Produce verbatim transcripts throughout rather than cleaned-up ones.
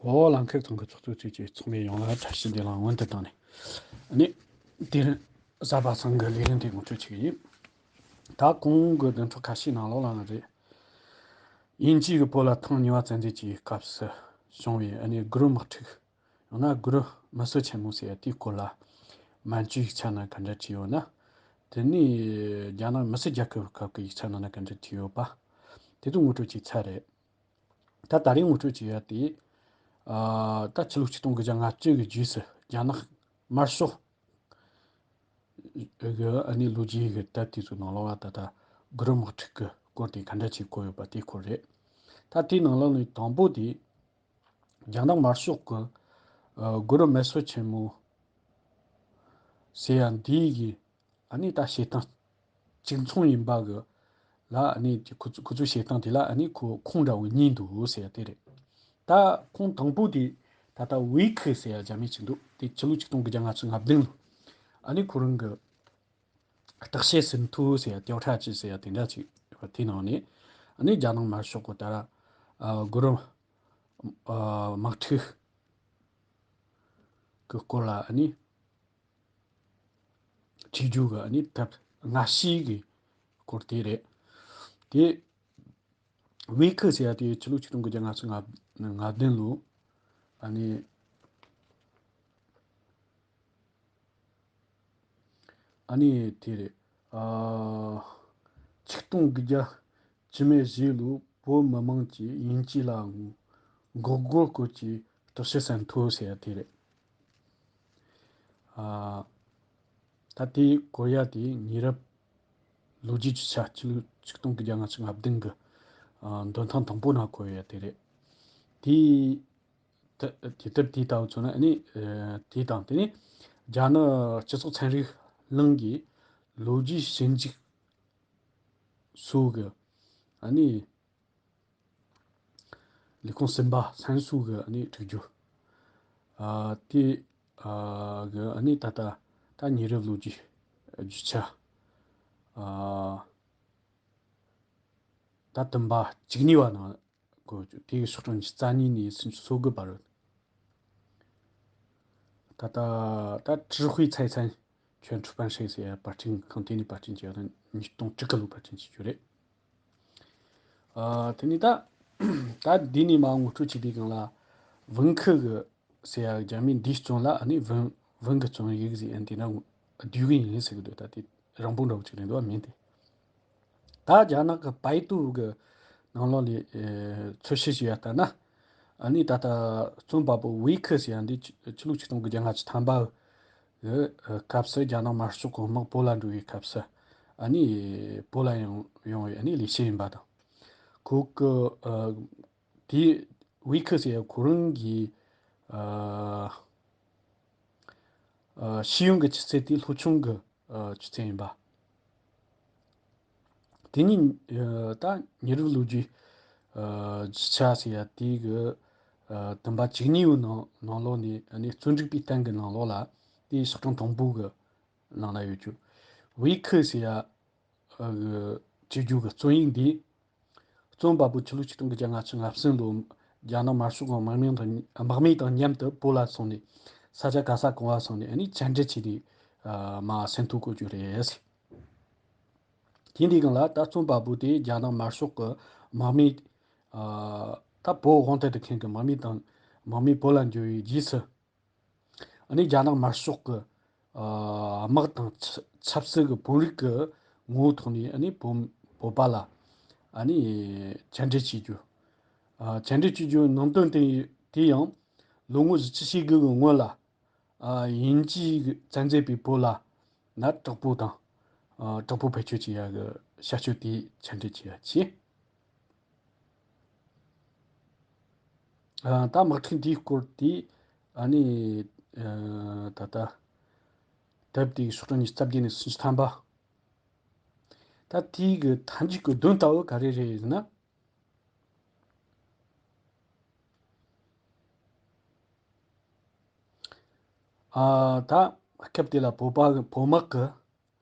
འོ། ལམ་ཁར་ཚང་གི་ཚོགས་གཙོ་བཅས་ཀྱི་ཚོགས་མི་ཡོངས་ལ་བཀྲ་ཤིས་བདེ་ལེགས་སྔོན་དུ་བཏང་ནས། ཨ་ནི། དེ་རིང་གཟའ་པ་སངས་གི་ལས་རིམ་དེ་ངོ་སྤྲོད་བྱེད་ཀྱི་ཡིན། ད་གོང་གི་བདུན་ཕྲག་ཁ་ཤས་ནང་ལོགས་ལ་ང་རེད། དབྱིན་ཇི་གི་བོད་ལ་ཐེངས་གཉིས་པ་བཙན་འཛུལ་གྱི་སྐབས་སུ་བྱུང་བའི་ཨ་ནི་གུ་རུ་དམག་འཁྲུག་ཡང་ན་གུ་རུ་མི་གསོད་ཆེན་མོ་ཟེར་ཡ་དེའི་སྐོར་ལ་མན་ཇུའི་ཡིག་ཆ་ནང་ག་འདྲ་བྲིས་ཡོད་ན། དེ་ནས་རྒྱ་ནག་མི་སེར་རྒྱལ་ཁབ་ཁག་གི་ཡིག་ཆ་ནང་ན་ག་འདྲ་བྲིས་ཡོད་པ། དེ་ཚོ་ངོ་སྤྲོད་བྱས་ཚར་རེད། ད་ད་རེས་ངོ་སྤྲོད་བྱེད་ཡ་དེ། ཨ། ད་ཕྱི་ལོ་ཆིག་སྟོང་དགུ་བརྒྱ་ལྔ་བཅུ་གི་རྗེས་སུ་རྒྱ་ནག་དམར་ཤོག་གི་ཨ་ནི་ལོ་རྒྱུས་ཀྱི་དེབ་དེ་ཚོའི་ནང་ལོགས་ལ་ད་ལྟ་གུ་རུ་དམག་འཁྲུག་གི་སྐོར་དེ་ག་འདྲ་ཅིག་བཀོད་ཡོད་པ་དེའི་སྐོར་རེད། ད་དེའི་ནང་ལོགས་ནས་དང་པོ་དེ། རྒྱ་ནག་དམར་ཤོག་གི་ཨ་གུ་རུ་མི་གསོད་ཆེན་མོ་ཟེར་ཡ་འདི་གི་ཨ་ནི་ད་བྱེད་སྟངས་གཅིག་མཚུངས་ཡིན་པ་གི་ལ། ཨ་ནི་ཁོ་ཚོ་ཁོ་ཚོའི་བྱེད་སྟངས་དེ་ལ་ཨ་ནི་ཁོ་ཁུངས་འདྲ་བོ་གཉིས་འདུག་ཟེར་ཡ་དེ་རེད། ད་ཁུངས་དང་པོ་དེ་ད་ལྟ་ཝེ་ཁི་ཟེར་ཡ་རྒྱ་མི་ཅིག་འདུག་དེ་ཕྱི་ལོ་ཆིག་སྟོང་དགུ་བརྒྱ་ལྔ་བཅུ་ང་བདུན་ལོ། ཨ་ནི་ཁོ་རང་གི་བརྟག་དཔྱད་ཟིན་ཐོ་ཟེར་ཡ། 调查局 ཟེར་ཡ་དེ་འདྲ་ཅིག་ཡོད་པ། དེའི་ནང་ནས་ཨ་ནི་རྒྱ་ནག་དམར་ཤོག་གི་ད་ལྟ་ཨ་གུ་རུ་ཨ་དམག་འཁྲུག་གི་སྐོར་ལ་ཨ་ནི་བྲིས་རྒྱུ་གི་ཨ་ནི་དེབ་སྔ་ཕྱི་གི་སྐོར་དེ་རེད། དེ་ཝེ་ཁི་ཟེར་ཡ་དེ་ཕྱི་ལོ་ཆིག་སྟོང་དགུ་བརྒྱ་ལྔ་བཅུ་ང་བདུན་ལོ། ཨ་ནི། ཨ་ནི་དེ་རེད། ཨ། ཆིག་སྟོང་དགུ་བརྒྱ་བཅུ་མེད་བཞི་ལོའི་བོད་མི་མང་གིས་དབྱིན་ཇི་ལ་མགོ་སྒུར་སྐོར་གྱི་བརྟག་དཔྱད་ཟིན་ཐོ་ཟེར་ཡ་དེ་རེད། ཨ། ད་དེའི་བཀོད་ཡ་དེ་ཉེ་རབས་ལོ་རྒྱུས་ཀྱི་ཆ། ཕྱི་ལོ་ཆིག་སྟོང་དགུ་བརྒྱ་ལྔ་བཅུ་ང་བདུན་གི་ཨ་འདོན་ཐེངས་དང་པོ་ནང་བཀོད་ཡ་དེ་རེད། དེའི་ད་དེ་དེབ་དེའི་ལྟ་བུ་མཚོན་ན་ཨ་ནི་ཨ་དེ་དང་དེ་ནས་རྒྱ་ནག་སྤྱི་ཚོགས་ཚན་རིག་གླིང་གི་ལོ་རྒྱུས་ཞིབ་འཇུག་སོགས་ཀྱི་ཨ་ནི་ལས་ཁུངས་གསུམ་པ་ཚན་སོགས་ཀྱི་ཨ་ནི་བསྒྲིགས་རྒྱུ། ཨ་དེ་ཨ་གི་ཨ་ནི་ད་ལྟ་ད་ཉེ་རབས་ལོ་རྒྱུས་རྒྱུ་ཆ། ཨ་ད་བདུན་པ་བཅུ་གཉིས་པ་ནང་། གོ་རྒྱུ། དེ་གི་ཤོག་གྲངས་ཉི་ཤུ་རྩ་གཉིས་ནས་སུམ་ཅུ་སོ་དགུ་བར། ད་ལྟ་ད་知会财产权出版社 ཟེར་ཡ་པར་སྐྲུན་ཁང་དེ་ནས་པར་སྐྲུན་བྱས་ཡོད་ན། ཉིས་སྟོང་དྲུག་གི་ལོ་པར་སྐྲུན་བྱས་རྒྱུ་རེད། ཨ་དེ་ནས་ད་ད་འདི་ནས་མར་ངོ་སྤྲོད་བྱེད་པའི་སྒང་ལ། ཝུན་ཁི་གི་ཟེར་ཡ་རྒྱ་མིས་འདིའི་རྩོམ་ལ་ཨ་ནི་ཝུན་ཝུན་གི་རྩོམ་ཡིག་ཟེར་ཡ་འདི་འདྲ་བསྡུས་གི་ཡིན་ཟེར་གི་འདུག་ད་དེ་རིང་པོ་འདྲ་བོ་ཅིག་རེད་འདུག་བ། མིང་དེ། ད་རྒྱ་ནག་གི་པའེ་ཏུའུ་གི་ནང་ལོགས་ལ་ཨེ་འཚོལ་ཞིབ་བྱས་ཡ་ལྟར་ན། ཨ་ནི་ད་ལྟ་རྩོམ་པ་པོ་ཝེ་ཁི་ཟེར་ཡ་འདི་ཕྱི་ཕྱི་ལོ་ཆིག་སྟོང་དགུ་བརྒྱ་ལྔ་བཅུ་ཐམ་པ་གི་སྐབས་སུ་རྒྱ་ནག་དམར་ཤོག་གི་དམག་བོད་ལ་འགྲོ་བའི་སྐབས་སུ་ཨ་ནི་བོད་ལ་ཡོང་ཡོང་བའི་ཨ་ནི་ལས་བྱེད་ཡིན་པ་དང་། ཁོ་གི་ཨ་དེ་ཝེ་ཁི་ཟེར་ཡ་ཁོ་རང་གི་ཨ་ཨ་ཤེས་ཡོན་གྱི་ཆུ་ཚད་དེ་སློབ་ཆུང་གི་ཨ་ཆུ་ཚད་ཡིན་པ། དེ་ནས་ཨ་ད་ཉེ་རབས་ལོ་རྒྱུས་ཨ་རྒྱུ་ཆ་ཟེར་ཡ་དེ་གི་ཨ་བདུན་པ་བཅུ་གཉིས་པའི་ནང་ནང་ལོགས་ནས་ཨ་ནི་བརྩོན་འགྲུས་པའི་གཏན་གྱི་ནང་ལོགས་ལ་དེའི་ཤོག་གྲངས་དང་པོ་གི་ནང་ལ་ཡོད་རྒྱུ། ཝེ་ཁི་ཟེར་ཡ་ཨ་གི་བྲིས་རྒྱུ་གི་རྩོམ་ཡིག་འདི། རྩོམ་པ་པོ་ཕྱི་ལོ་ཆིག་སྟོང་དགུ་བརྒྱ་ལྔ་བཅུ་ང་གསུམ་ལོ་རྒྱ་ནག་དམར་ཤོག་གི་དམག་མི་དང་དམག་མི་དང་མཉམ་དུ་བོད་ལ་སོང་ནས། ས་ཆ་ག་ས་གང་བ་སོང་ནས་ཨ་ནི་བཅར་འདྲི་བྱས་ནས་ཨ་མར་ཟིན་ཐོ་བཀོད་རྒྱུ་རེད། དེ་འདི་སྒང་ལ་ད་རྩོམ་པ་པོ་དེ་རྒྱ་ནག་དམར་ཤོག་གི་དམག་མི། ཨ་ད་བོད་དབང་དུ་བསྡུ་མཁན་གྱི་དམག་མི་དང་དམག་མི་བོད་ལ་འབྱོར་བའི་རྗེས་སུ། ཨ་ནི་རྒྱ་ནག་དམར་ཤོག་གི་ཨ་དམག་དང་ཆ་ཆབ་སྲིད་ཀྱི་དཔོན་རིགས་ཀྱི་ངོ་བོ་ཐོག་ནས་ཨ་ནི་བོད་བོད་པ་ལ་ཨ་ནི་བཅར་འདྲི་བྱེད་རྒྱུ། ཨ་བཅར་འདྲི་བྱེད་རྒྱུའི་ནང་དོན་དེ་དེ་ཡང་ལོ་ངོ་བཞི་བཅུ་ཞེ་དགུ་གི་སྔོན་ལ། ཨ་དབྱིན་ཇིས་བཙན་འཛུལ་བའི་བོད་ལ་ནས་དྲག་པོ་དང་། ཨ་དྲག་པོ་བེད་སྤྱོད་བྱེད་ཡ་གི་བྱ་སྤྱོད་དེ་བཅར་འདྲི་བྱེད་ཡ་བྱས། ཨ་ད་དམག་འཁྲུག་འདིའི་སྐོར་དེ་ཨ་ནི་ཨ་ད་ལྟ་དེབ་དེའི་ཤོག་གྲངས་ཉི་ཤུ་རྩ་བརྒྱད་ནས་སུམ་ཅུ་ཐམ་པ། ད་དེའི་གི་མཐའ་མཇུག་གི་དོན་དག་ག་རེ་རེད་ཟེར་ན། ཨ་ད་སྐབས་དེ་ལ་བོད་པ་གི་བོད་དམག་གི་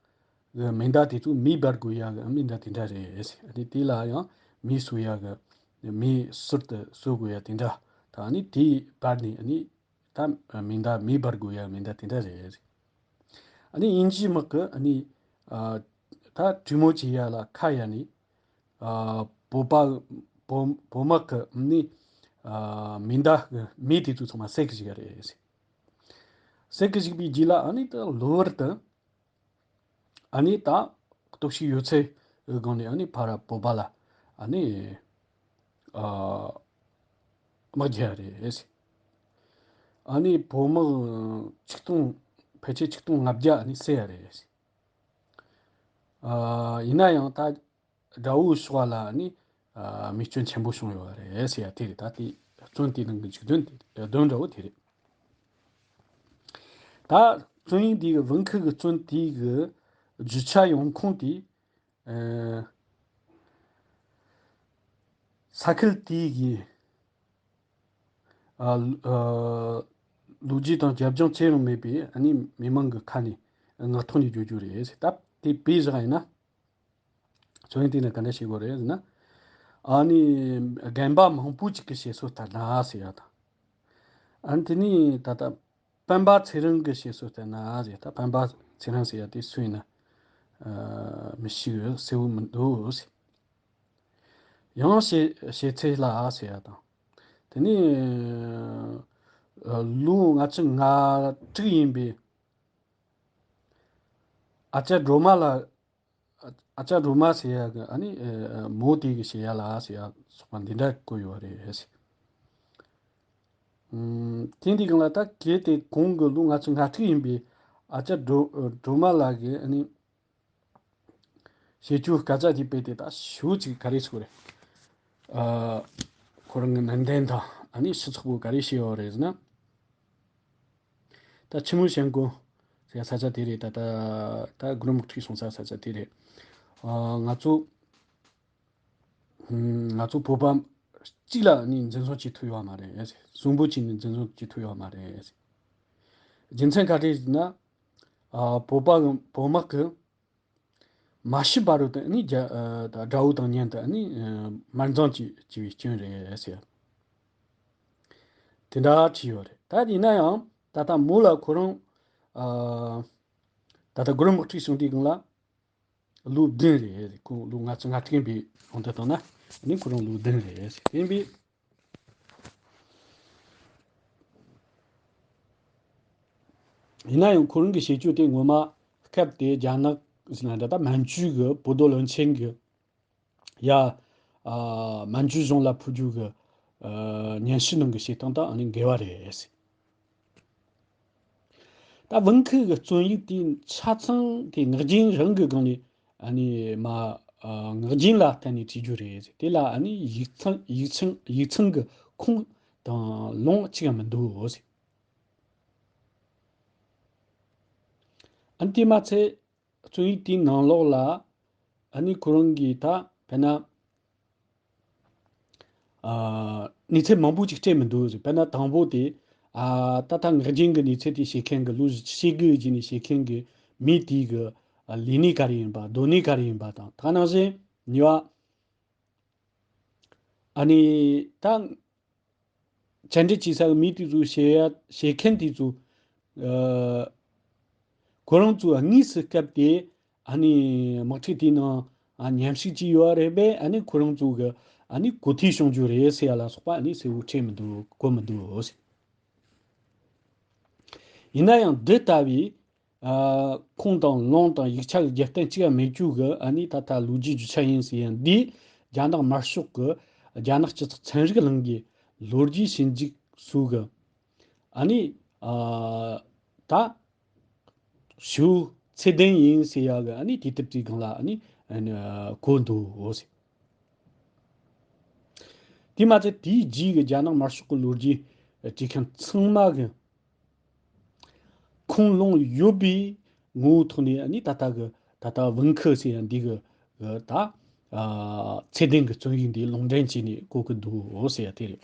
གི་མེ་མདའ་དེ་ཚོ་མེ་འབར་དགོས་ཡ་གི་མེ་མདའ་དེ་འདྲ་རེད། ཨ་ནི་དེ་ལ་ཡང་མེ་གསོད་ཡ་གི་མེ་ཟུར་དུ་གསོད་དགོས་ཡ་དེ་འདྲ་ ད་ནི་དེའི་བར་ནས་ནི་ད་མེ་མདའ་མེ་འབར་དགོས་ཡ་མེ་མདའ་དེ་འདྲ་རེད། ཨ་ནི་དབྱིན་ཇིའི་དམག་གི་ཨ་ནི་ཨ་གྲོས་མོལ་བྱེད་ཡ་ལ་ཁ་གཡར་ནས་ཨ་བོད་པ་བོད་བོད་དམག་གི་ནི་ཨ་མེ་མདའ་གི་མེ་དེ་ཚོ་ཚང་མ་བསད་གི་བཅུག་ག་རེད། བསད་གི་བཅུག་པའི་རྗེས་ལ་ཨ་ནི་ད་གློ་བུར་དུ་ཨ་ནི་ད་སྟོབས་ཤུགས་ཡོད་ཚད་སྒང་ནས་ཨ་ནི་ཕར་བོད་པ་ལ་ཨ་ནི་ཨ་དམག་རྒྱག་རེད། ཨ་ནི་བོད་དམག་ཆིག་སྟོང་ཕལ་ཆེར་ཆིག་སྟོང་ལྔ་བརྒྱ་ཨ་ནི་བསད་ཡ་རེད། ཨ་ཡིན་ན་ཡང་ད་དགྲ་བོའི་ཕྱོགས་ལ་ནི་ཨ་རྨས་སྐྱོན་ཆེན་པོ་བྱུང་ཡོད་རེད་ཟེར་ཡ་དེ་རེད། ད་དེ་བཙོན་དེའི་ནང་གི་འཇིག་རྟེན་དེ་དོན་འདྲ་བོ་དེ་རེད། ད་བཙོན་ཡིག་དེའི་གི་བོད་ཁུལ་གི་བཙོན་དེའི་གི་རྒྱུ་ཆ་ཡོང་ཁུངས་དེ་ཨ་ས་ཁུལ་དེའི་གི་ཨ་ཨ་ལོ་རྒྱུས་དང་རྒྱབ་ལྗོངས་ཅི་ཡང་མེད་པའི་ཨ་ནི་མི་མང་གི་ཁ་ནས་ངག་ཐོག་ནས་བརྗོད་རྒྱུ་རེད། ད་དེ་དཔེ་བཞག་ཡིན་ན། ཚོ་ཡིན་དེ་ནི་ག་འདྲ་བྱེད་དགོས་རེད་ཟེར་ན། ཨ་ནི་རྒན་པ་མང་པོ་ཅིག་གི་བཤད་སྲོལ་ལྟར་ན་ཟེར་ཡ་དང་། ཨ་ནི་དེ་ནི་ད་ལྟ་སྤེན་པ་ཚེ་རིང་གི་བཤད་སྲོལ་ལྟར་ན་ཟེར། ད་སྤེན་པ་ཚེ་རིང་ཟེར་ཡ་དེ་སུ་ཡིན་ན་ཨ་མི་ཤེས་གི་གསལ་བོ་མི་འདུག་ཟེར། ཡང་བཤད་བཤད་ཚད་ལ་ཟེར་ཡ་དང་། དེ་ནི་ཨ་ལོ་ལྔ་བཅུ་ང་དྲུག་ཡིན་པའི་ཨ་ཅག་སྒྲོལ་མ་ལ། ཨ་ཅག་སྒྲོལ་མ་ཟེར་ཡ་གི་ཨ་ནི་ཨ་མོ་དེ་གི་བཤད་ཡ་ལ་ཟེར་ཡ་སོགས་པ་འདི་འདྲ་བཀོད་ཡོད་རེད། ཨམ་དེ་འདི་གང་ལ་ད་གལ་ཏེ་གོང་གི་ལོ་ལྔ་བཅུ་ང་དྲུག་ཡིན་པའི་ཨ་ཅག་སྒྲོལ་སྒྲོལ་མ་ལགས་ཀྱི་ཨ་ནི་བཤད་རྒྱུ་སྐད་ཆ་དེ་དཔེ་དེ་ད་ཞུ་ཅིག་ག་རེ་ཟེར་དགོས་རེད། ཨ་ཁོ་རང་གི་ནན་ཏན་དང་ཨ་ནི་ཕྱི་ཚོགས་པོ་ག་རེ་བཤད་ཡོད་རེད་ཟེར་ན། ད་ཆི་མོ་ཞན་གོ་ཟེར་ས་ཆ་དེ་རེད། ད་ད་ད་གུ་རུ་དམག་འཁྲུག་སོང་ས་ས་ཆ་དེ་རེད། ཨ་ང་ཚོ་ཧུམ་ང་ཚོ་བོད་པ་གཅིག་ལ་ནི་འཛིན་བཟུང་བྱེད་ཐུབ་ཡོད་མ་རེད། གསོན་པོ་བྱས་ནས་འཛིན་བཟུང་བྱེད་ཐུབ་ཡོད་མ་རེད། རྒྱུ་མཚན་ག་རེ་ཟེར་ན། ཨ་བོད་པ་གི་བོད་དམག་གི་མ་ཤི་བར་དུ་ནི་རྒྱ་ཨ་དགྲ་བོ་དང་མཉམ་དུ་ནི་ཨ་དམར་འཛིང་བྱེད་བྱེད་པའི་སྐྱོན་རེད་ཟེར། དེ་འདྲ་བྲིས་ཡོད་རེད། ད་ཡིན་ན་ཡང་ད་ལྟ་མོ་ལ་ཁོ་རང་ཨ་ད་ལྟ་གུ་རུ་དམག་འཁྲུག་བྱུང་དུས་སྒང་ལ་ལོ་བདུན་རེད། ཁོང་ལོ་ལྔ་བཅུ་ང་དྲུག་ཡིན་པའི་དབང་དུ་བཏང་ན་ནི་ཁོ་རང་ལོ་བདུན་རེད། ཡིན་པས། ཡིན་ན་ཡང་ཁོ་རང་གི་བྱེད་སྤྱོད་དེ་ངོ་མ་སྐབས་དེ་རྒྱ་ནག་ཟེར་ན་འདྲ་ད་མན་ཇུ་གི་བོད་རྡོ་བློན་ཆེན་གི་ཡ་ཨ་མན་ཇུ་གཞུང་ལ་ཕུལ་རྒྱུ་གི་ཨ་སྙན་ཞུ་ནང་གི་བཤད་སྟངས་དང་ཨ་ནི་འགལ་བ་རེད། ད་ཝང་ཁི་གི་བཙོན་ཡིག་དེ་ཆ་ཚང་དེ་ངག་རྒྱུན་རང་གི་སྒང་ནས་ཨ་ནི་མ་ཨ་ངག་རྒྱུན་ལ་བརྟེན་ནས་བྲིས་རྒྱུ་རེད། དེ་ལ་ཨ་ནི་ཡིག་ཚང་ཡིག་ཚང་ཡིག་ཚང་གི་ཁུངས་དང་ལུང་གཅིག་ཡང་མི་འདུག་ཟེར། ཨ་ནི་དེ་མ་ཚད་བཙོན་ཡིག་དེའི་ནང་ལོགས་ལ་ཨ་ནི་ཁོ་རང་གིས་ད་དཔེར་ན། ཨ་གནས་ཚུལ་མང་པོ་ཅིག་སྤྲད་མི་འདུག་ཟེར། དཔེར་ན་དང་པོ་དེ་ཨ་ད་ལྟ་ངག་རྒྱུན་གྱི་གནས་ཚུལ་དེ་བཤད་མཁན་གྱི་ལོ་བཞི་བཅུ་ཞེ་དགུ་རྗེས་ནས་བཤད་མཁན་གྱི་མི་དེའི་གི་ཨ་ལས་གནས་ག་རེ་ཡིན་པ་སྡོད་གནས་ག་རེ་ཡིན་པ་དང་། ད་ག་ནང་བཞིན་གཉིས་པ་ཨ་ནི་ད་བཅར་འདྲི་བྱེད་ས་གི་མི་དེ་ཚོ་བཤད་ཡ་བཤད་མཁན་དེ་ཚོ་ཨ་ཁོ་རང་ཚོ་དངོས་སུ་སྐབས་དེ་ཨ་ནི་དམག་འཁྲུག་དེའི་ནང་ཨ་མཉམ་ཞུགས་བྱས་ཡོད་རེད་པས། ཨ་ནི་ཁོ་རང་ཚོ་གི་ཨ་ནི་གོ་ཐོས་བྱུང་རྒྱུ་རེད་ཟེར་ཡ་ལ་སོགས་པ་ཨ་ནི་གསལ་བོ་བྲིས་མི་འདུག་བཀོད་མི་འདུག་ཟེར། ཡིན་ན་ཡང་འདི་ལྟ་བུའི་ཨ་ཁུངས་དང་ལུང་དང་ཡིག་ཆ་གི་རྒྱབ་རྟེན་གཅིག་ཡང་མེད་རྒྱུ་གི་ཨ་ནི་ད་ལྟ་ལོ་རྒྱུས་རྒྱུ་ཆ་ཡིན་ཟེར་ཡང་འདིས་རྒྱ་ནག་དམར་ཤོག་གི་རྒྱ་ནག་སྤྱི་ཚོགས་ཚན་རིག་གླིང་གི་ལོ་རྒྱུས་ཞིབ་འཇུག་སུ་གི་ཨ་ནི་ཨ་ད་ཞུ་ཚད་ལྡན་ཡིན་ཟེར་ཡ་གི་ཨ་ནི་དེ་ལྟར་བྲིས་སྒང་ལ་ཨ་ནི་ཨ་ནི་གོ་འདུག་འོ་ཟེར། དེ་མ་ཚད་དེའི་རྗེས་ཀྱི་རྒྱ་ནག་དམར་ཤོག་གི་ལོ་རྒྱུས་བྲིས་མཁན་ཚང་མ་གི་ཁུངས་ལུང་ཡོད་པའི་ངོ་བོའི་ཐོག་ནས་ཨ་ནི་ད་ལྟ་གི་ད་ལྟ་ཝང་ཁི་ཟེར་ཡ་འདི་གི་གི་ད་ཨ་ཚད་ལྡན་གྱི་བཙོན་ཡིག་འདི་ལུང་འདྲེན་བྱས་ནས་བཀོད་ཀྱི་འདུག་འོ་ཟེར་ཡ་དེ་རེད།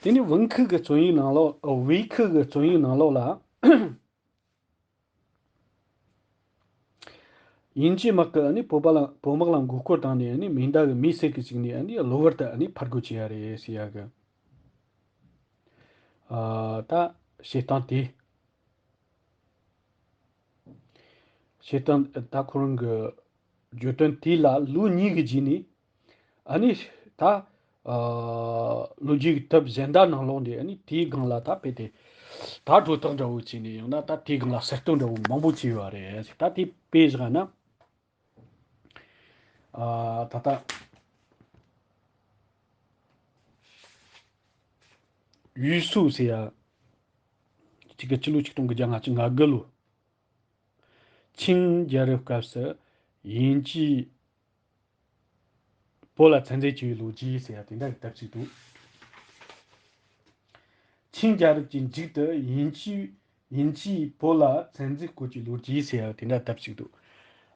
དེ་ནི་ཝང་ཁི་གི་བཙོན་ཡིག་ནང་ལོགས་ཨ་ཝེ་ཁི་གི་བཙོན་ཡིག་ནང་ལོགས་ལ། དབྱིན་ཇིའི་དམག་གིས་ཨ་ནི་བོད་པ་ལ་བོད་དམག་ལ་མགོ་སྐོར་བཏང་ནས་ཨ་ནི་མེ་མདའ་གི་མེ་བསད་གི་བཅུག་ནས་ཨ་ནི་གློ་བུར་དུ་ཨ་ནི་ཕར་རྒོལ་བྱས་ཡ་རེད་ཟེར་ཡ་གི། ཨ་ད་བཤད་སྟངས་དེ། བཤད་སྟངས་ད་ཁོ་རང་གི་བརྗོད་དོན་དེ་ལ་ལོ་གཉིས་ཀྱི་རྗེས་ནས་ཨ་ནི་ད་ཨ་ལོ་རྒྱུས་ཀྱི་དེབ་གཞན་དག་ནང་ལོགས་ནས་ཨ་ནི་དེའི་སྒང་ལ་ད་དཔེ་དེ་ད་སྒྲོ་བཏགས་འདྲ་བོ་བྱས་ནས་ཡང་ན་ད་དེའི་སྒང་ལ་གསལ་སྟོན་འདྲ་བོ་མང་པོ་བྱས་ཡོད་རེད། ད་དེ་དཔེ་བཞག་ན། ཨ་ད་ལྟ་ཡུས་སུ་ཟེར་ཡ་གཅིག་གི་སྤྱི་ལོ་ཆིག་སྟོང་དགུ་བརྒྱ་ལྔ་བཅུ་ང་དགུ་ལོ། ཆིང་རྒྱལ་རབས་སྐབས་སུ་དབྱིན་ཇིས་བོད་ལ་བཙན་འཛུལ་བྱས་པའི་ལོ་རྒྱུས་ཟེར་ཡ་དེ་འདྲ་གི་དེབ་ཅིག་འདུག་ཆིང་རྒྱལ་རབས་ཀྱི་མཇུག་ཏུ་དབྱིན་ཇི་དབྱིན་ཇིས་བོད་ལ་བཙན་འཛུལ་སྐོར་གྱི་ལོ་རྒྱུས་ཟེར་ཡ་དེ་འདྲ་དེབ་ཅིག་འདུག་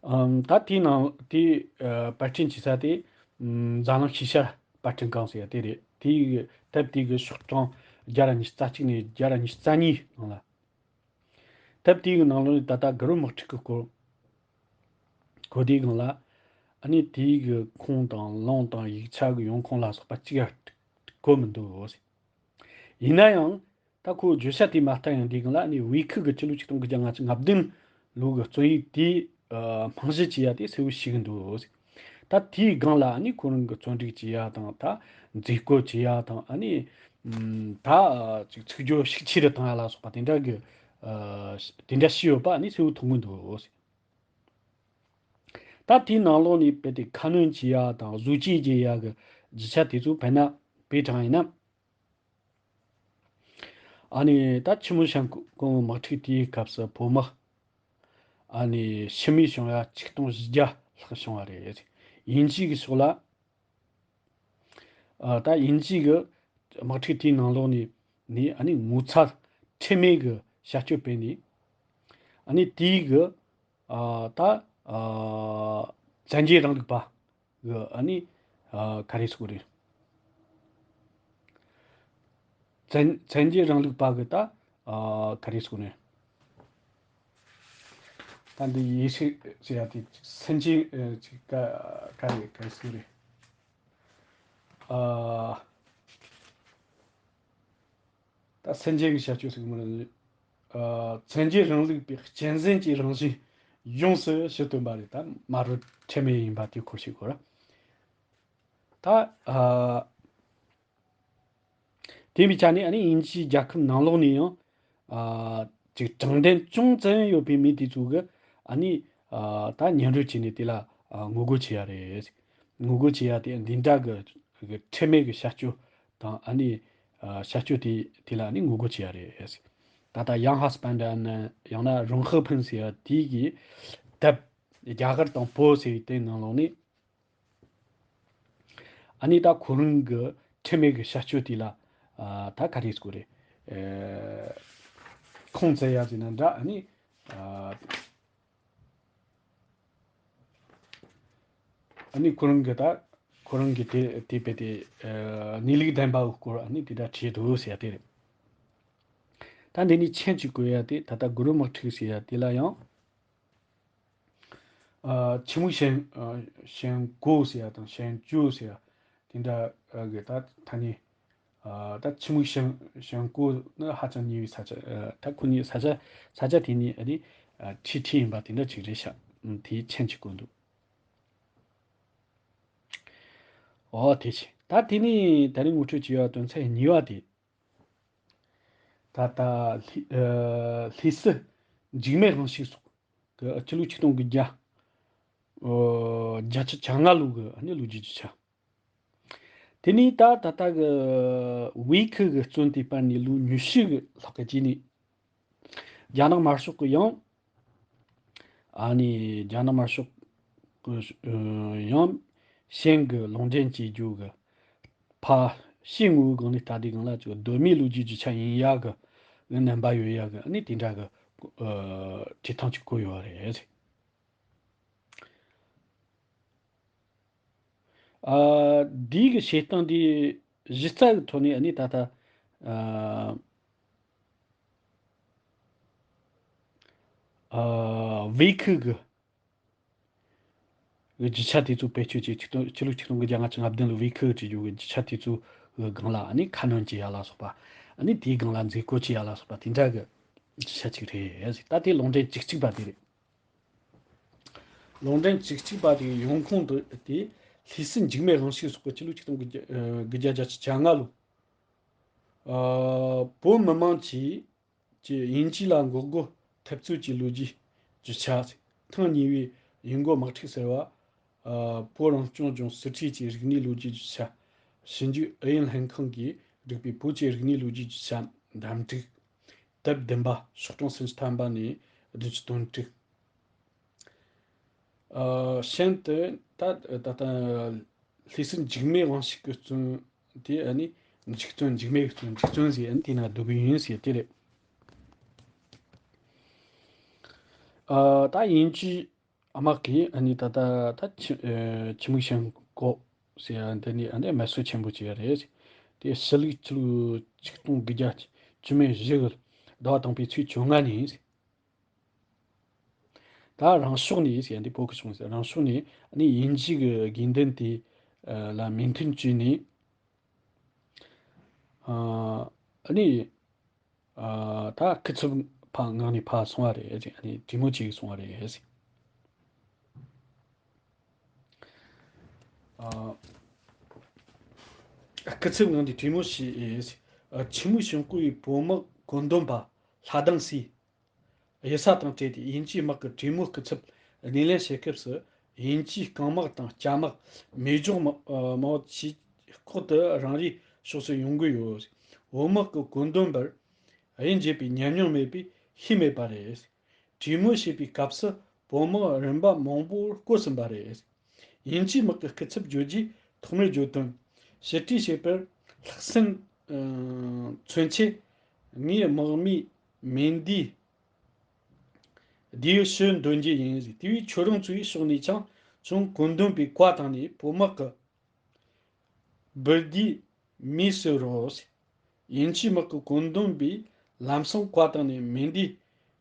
ཨམ་ད་དེའི་ནང་དེ་ཨ་པར་སྐྲུན་བྱེད་ས་དེ་ཨམ་འཛམ་གླིང་ཤེས་བྱ་པར་སྐྲུན་ཁང་ཟེར་ཡ་དེ་རེད། དེའི་དེབ་དེ་གི་ཤོག་གྲངས་བརྒྱ་དང་ཉི་ཤུ་རྩ་གཅིག་ནས་བརྒྱ་དང་ཉི་ཤུ་རྩ་གཉིས་ནང་ལ། དེབ་དེའི་ནང་ལོགས་ནས་ད་ལྟ་གུ་རུ་དམག་འཁྲུག་གི་སྐོར་གོ་དེའི་སྒང་ལ། ཨ་ནི་དེའི་གི་ཁུངས་དང་ལུང་དང་ཡིག་ཆ་གི་ཡོང་ཁུངས་ལ་སོགས་པ་གཅིག་ཡང་གོ་མི་འདུག་ཡིན་ན་ཡང་ད་ཁོའི་བརྗོད་བྱ་དེ་མ་ལྟ་ཡང་དེའི་སྒང་ལ་ཨ་ནི་ཝེ་ཁི་གི་སྤྱི་ལོ་ཆིག་སྟོང་དགུ་བརྒྱ་ལྔ་བཅུ་ང་བདུན་ལོ་གི་རྩོམ་ཡིག་དེའི་ཨ་རྨང་གཞི་བྱས་ཡ་དེ་གསལ་བོ་ཞིག་འདུག་ད་དེའི་སྒང་ལ་ཨ་ནི་ཁོ་རང་གི་རྩོམ་སྒྲིག་བྱེད་ཡ་དང་ད་མཛུབ་སྐོར་བྱེད་ཡ་དང་ཨ་ནི་ཨམ་ད་ཅིག་ཚིག་སྦྱོར་ཤུགས་ཆེ་རུ་བཏང་ཡ་ལ་སོགས་པ་དེ་འདྲ་གི་ཨ་དེ་འདྲ་ཞིག་ཡོད་པ་ཨ་ནི་གསལ་བོ་མཐོང་གི་འདུག་ད་དེའི་ནང་ལོགས་ནས་རྦད་དེ་ཁ་སྣོན་བྱེད་ཡ་དང་བཟོ་བཅོས་བྱེད་ཡ་གི་རྒྱུ་ཆ་དེ་ཚོ་དཔེར་ན་དཔེ་དྲངས་ཡིན་ན། ཨ་ནི་ད་ཆི་མོ་ཤང་ཀོང་དམག་འཁྲུག་དེའི་སྐབས་སུ་བོད་དམག་ཨ་ནི་ཕྱི་མིས་བྱུང་ཡ་ཆིག་སྟོང་བཞི་བརྒྱ་ལྷག་བྱུང་བ་རེད། དབྱིན་ཇི་གི་ཕྱོགས་ལ་ཨ་ད་དབྱིན་ཇི་གི་དམག་འཁྲུག་དེའི་ནང་ལོགས་ནས་ནས་ཨ་ནི་ངོ་ཚ་ཁྲེལ་མེད་ཀྱི་བྱ་སྤྱོད་སྤེལ་ནས་ཨ་ནི་དེའི་གི་ཨ་ད་ཨ་བཙན་རྒྱལ་རིང་ལུགས་པ་གི་ཨ་ནི་ཨ་ག་རེ་ཟེར་དགོས་རེད། བཙན་བཙན་རྒྱལ་རིང་ལུགས་པ་གི་ད་ཨ་ག་རེ་ཟེར་དགོས་རེད། ད་འདི་ཡེ་ཤུ་ཟེར་ཡ་དེ་སེམས་ཅན་ཨ་ཅིག་ག་ག་རེ་ག་རེ་ཟེར་དགོས་རེད། ཨ། ད་སེམས་ཅན་གྱི་བྱ་སྤྱོད་ཟེར་གི་མ་རེད། ཨ་བཙན་རྒྱལ་རིང་ལུགས་པའི་གཅན་གཟན་གྱི་རང་བཞིན་ཡོངས་སུ་ཞི་སྟོན་པ་རེད། ད་དམར་རོ་ཁྲེལ་མེད་ཡིན་པ་དེ་སྐོར་ཞིག་གོ་ར། ད་ཨ་དེ་མི་ཆ་ནས་ཨ་ནི་དབྱིན་ཇིའི་རྒྱལ་ཁབ་ནང་ལོགས་ནས་ཡང་ཨ་ཅིག་དྲང་བདེན་ཅུང་ཙམ་ཡོད་པའི་མི་དེ་ཚོ་གི་ཨ་ནི་ཨ་ད་སྙན་སྒྲོན་བྱས་ནས་དེ་ལ་ཨ་ངོ་རྒོལ་བྱེད་ཡ་རེད། ངོ་རྒོལ་བྱེད་ཡ་དེ་འདི་འདྲ་གི་གི་ཁྲེལ་མེད་གི་བྱ་སྤྱོད་དང་ཨ་ནི་ཨ་བྱ་སྤྱོད་དེ་དེ་ལ་ཨ་ནི་ངོ་རྒོལ་བྱེད་ཡ་རེད། ད་ལྟ་ཡང་ཧ་སི་པན་ཌ་ནི་ཡང་ན་རོང་ཧི་ཕིན་ཟེར་ཡ་དེ་གི་དེབ་རྒྱ་གར་དང་བོད་ཟེར་བའི་དེ་ནང་ལོགས་ནས་ཨ་ནི་ད་ཁོ་རང་གི་ཁྲེལ་མེད་གི་བྱ་སྤྱོད་དེ་ལ་ཨ་ད་ག་རེ་ཟེར་དགོས་རེད། ཨ་ཁུངས་བཙན་ཡ་ཟེར་ན་འདྲ། ཨ་ནི་ཨ་ཨ་ནི་ཁོ་རང་གི་ད་ཁོ་རང་གི་དེ་དེ་དཔེ་དེ་ཨ་གནས་ལུགས་ལྡན་པའི་སྐོར་ཨ་ནི་དེ་འདྲ་བྲིས་འདུག་ཟེར་ཡ་དེ་རེད། ད་འདི་ནས་མཆན་གཅིག་བཀོད་ཡ་དེ་ད་ལྟ་གུ་རུ་དམག་འཁྲུག་ཟེར་ཡ་དེ་ལ་ཡང་ཨ་ཆི་མུ་ཞན་ཨ་ཞན་གོ་ཟེར་ཡ་དང་ཞན་ཅུ་ཟེར་ཡ་དེ་འདྲ་གི་ད་ཐ་སྙད། ཨ་ད་ཆི་མུ་ཞན་ཞན་གོ་ནི་ཧ་ཅང་ཉེ་བའི་ས་ཆ། ཨ་ད་ཁོ་གཉིས་ས་ཆ་ས་ཆ་དེ་གཉིས་ཨ་ནི་ཨ་འཁྲིས་འཁྲིས་ཡིན་པ་དེ་འདྲ་ཅིག་རེད་ཤག་ཨ་དེའི་མཆན་གཅིག་བཀོད་འདུག་ཨོ་དེ་བྱས། ད་དེ་ནས་ད་རིང་ངོ་སྤྲོད་བྱས་ཡ་དོན་ཚན་གཉིས་པ་དེ། ད་ལྟ་ལྷི་ཨ་ལྷི་སི་འཇིགས་མེད་དབང་ཕྱུག་སོགས་ཀྱི་སྤྱི་ལོ་ཆིག་སྟོང་དགུ་བརྒྱ་ཨོ་བརྒྱད་ཅུ་གྱ་ལྔ་ལོ་གི་ཨ་ནི་ལོ་རྒྱུས་རྒྱུ་ཆ། དེ་ནས་ད་ད་ལྟ་གི་ཝེ་ཁི་གི་བཙོན་དུ་སྤར་ནས་ལོ་ཉི་ཤུ་གི་ལྷག་གི་རྗེས་ནས། རྒྱ་ནག་དམར་ཤོག་གི་ཡང་། ཨ་ནི་རྒྱ་ནག་དམར་ཤོག་གི་ཡང་ཞན་གི་ལུང་འདྲེན་བྱེད་རྒྱུ་གི་ཕ་ཤི་ངོའི་སྒང་ནས་ལྟ་དུས་སྒང་ལ་ཅིག་གདོད་མའི་ལོ་རྒྱུས་རྒྱུ་ཆ་ཡིན་ཡག་གི་རྣམ་པ་ཡོད་ཡག་གི་ཨ་ནི་དེ་འདྲ་གི་བྲིས་ཐངས་ཅིག་བཀོད་ཡོད་རེད། ཨ་འདི་གི་བཤད་སྟངས་འདི་གཞི་རྩ་གི་ཐོག་ནས་ཨ་ནི་ད་ལྟ་ཨ་ཝེ་ཁི་གི་ རྒྱུ་ཆ་དེ་ཚོ་བེད་སྤྱོད་བྱས། ཆིག་སྟོང་ཕྱི་ལོ་ཆིག་སྟོང་དགུ་བརྒྱ་ལྔ་བཅུ་ང་བདུན་ལོའི་བོད་ཁུལ་བྲིས་རྒྱུ་གི་རྒྱུ་ཆ་དེ་ཚོ་གི་སྒང་ལ་ཨ་ནི་ཁ་སྣོན་བྱེད་ཡ་ལ་སོགས་པ། ཨ་ནི་དེའི་སྒང་ལ་མཛད་སྒོ་བྱེད་ཡ་ལ་སོགས་པ་དེ་འདྲ་གི་རྒྱུ་ཆ་ཅིག་རེད་ཟེར། ད་དེ་ལུང་འདྲེན་བཅུ་གཅིག་པ་དེ་རེད། ལུང་འདྲེན་བཅུ་གཅིག་པ་དེའི་ཡོང་ཁུངས་དེ་དེ་ལྷས་སྲས་འཇིགས་མེད་དབང་ཕྱུག་སོགས་ཀྱིས་ཕྱི་ལོ་ཆིག་སྟོང་དགུ་བརྒྱ་ཨ་དགུ་བརྒྱ་བརྒྱད་ཅུ་གྱ་ལྔ་ལོ། ཨ་བོད་མི་མང་གིས་ཀྱི་དབྱིན་ཇི་ལ་མགོ་སྒུར་འཐབ་རྩོད་ཀྱི་ལོ་རྒྱུས་རྒྱུ་ཆ། ཐེངས་གཉིས་པའི་ཡུལ་མགོ་དམག་འཁྲུག་ཟེར་བ། ཨ་བོད་རང་སྐྱོང་ལྗོངས་སྲིད་ཁྲིའི་རིག་གནས་ལོ་རྒྱུས་རྒྱུ་ཆ། ཞིབ་འཇུག་ཨུ་ཡོན་ལྷན་ཁང་གིས་བསྒྲིགས་པའི་བོད་ཀྱི་རིག་གནས་ལོ་རྒྱུས་རྒྱུ་ཆ་འདེམས་སྒྲིག་དེབ་བདུན་པ། ཤོག་གྲངས་སུམ་ཅུ་ཐམ་པ་ནས་བདུན་ཅུ་དོན་དྲུག། ཨ་གཞན་དུ་ད་ད་ལྟ་ལྷས་སྲས་འཇིགས་མེད་དབང་ཕྱུག་གིས་བརྩམས་དེ་ཨ་ནི་འཇིག་བརྩོན། འཇིགས་མེད་ཀྱིས་བརྩམས་འཇིག་བརྩོན་ཟེར། ཨ་ནི་དེ་ན་བསྡུས་པ་ཡིན་ཟེར་དེ་རེད། ཨ་ད་དབྱིན་ཇིའི་དམག་གིས་ཨ་ནི་ད་ལྟ་ད་ཆུ་ཨ་ཆུ་མིག་ཤིང་ཀོ་ཟེར་ཡ་འདི་ནས་ཨ་ནི་དམར་གསོད་ཆེན་པོ་བྱས་རེད། དེ་ཕྱི་ལོ་ཕྱི་ལོ་ཆིག་སྟོང་དགུ་བརྒྱ་བཅུ་མེད་བཞི་གི་ཟླ་བ་དང་པོའི་ཚེས་བཅོ་ལྔ་ནས་ཟེར། ད་རང་ཕྱོགས་ནས་ཟེར་ཡ་འདི་བོད་ཀྱི་ཕྱོགས་ནས་ཟེར། རང་ཕྱོགས་ནས་ཨ་ནི་དབྱིན་ཇི་གི་དགོས་འདུན་དེ་ལ་མོས་མཐུན་བྱས་ནས། ཨ་ནི་ཨ་ད་སྐུ་ཚབ་ཕར་མངགས་ནས་ཕར་སོང་བ་རེད་ཟེར། ཨ་ནི་གྲོས་མོལ་བྱེད་སོང་བ་རེད་ཟེར། ཨ་སྐུ་ཚབ་མངགས་ནས་གྲོས་མོལ་བྱས་ཟེར། ཨ་ཆུ་མིག་ཤིང་ཀོ་ཡི་བོད་དམག་བཀོད་འདོམས་པ་ལྷ་ལྡང་སྲས། གཡུལ་ས་དང་འབྲེལ་ཏེ་དབྱིན་ཇིའི་དམག་གི་གྲོས་མོལ་སྐུ་ཚབ་སྣེ་ལེན་བྱེད་སྐབས་སུ། དབྱིན་ཇིའི་རྐང་དམག་དང་སྐྱ་དམག་མེ་སྒྱོགས་མ་ཨ་མང་བོ་ཆེས་ལྐོག་ཏུ་རང་རེའི་ཕྱོགས་སུ་ཡོང་གི་ཡོད། བོད་དམག་གི་བཀོད་འདོམས་པར་གཡུལ་འགྱེད་པའི་ཉམས་མྱོང་མེད་པས་ཤེས་མེད་པ་རེད། གྲོས་མོལ་བྱེད་པའི་སྐབས་སུ་བོད་དམག་རིམ་པ་མང་པོར་བསྐོས་ཟིན་པ་རེད། དབྱིན་ཇིའི་དམག་གི་སྐུ་ཚབ་བརྗོད་རྒྱུའི་ཐོག་མར་བརྗོད་དོན། ཕྱིར་དྲན་བྱེད་པར་ལྷག་སེམས་ཨ་མཚོན་ཆེད། ངའི་དམག་མིས་མེ་མདའི་མདེའུ་ཕྱིར་འདོན་རྒྱུ་ཡིན། དེ་བས་ཁྱོད་རང་ཚོའི་ཕྱོགས་ནས་ཀྱང་ཅུང་བཀོད་འདོམས་པའི་བཀའ་བཏང་ནས་བོད་དམག་གི་འབུར་མདེལ་མེ་བསུ་རོགས། དབྱིན་ཇིའི་དམག་གི་བཀོད་འདོམས་པས་ལམ་སང་བཀའ་བཏང་ནས་མེ་མདའི་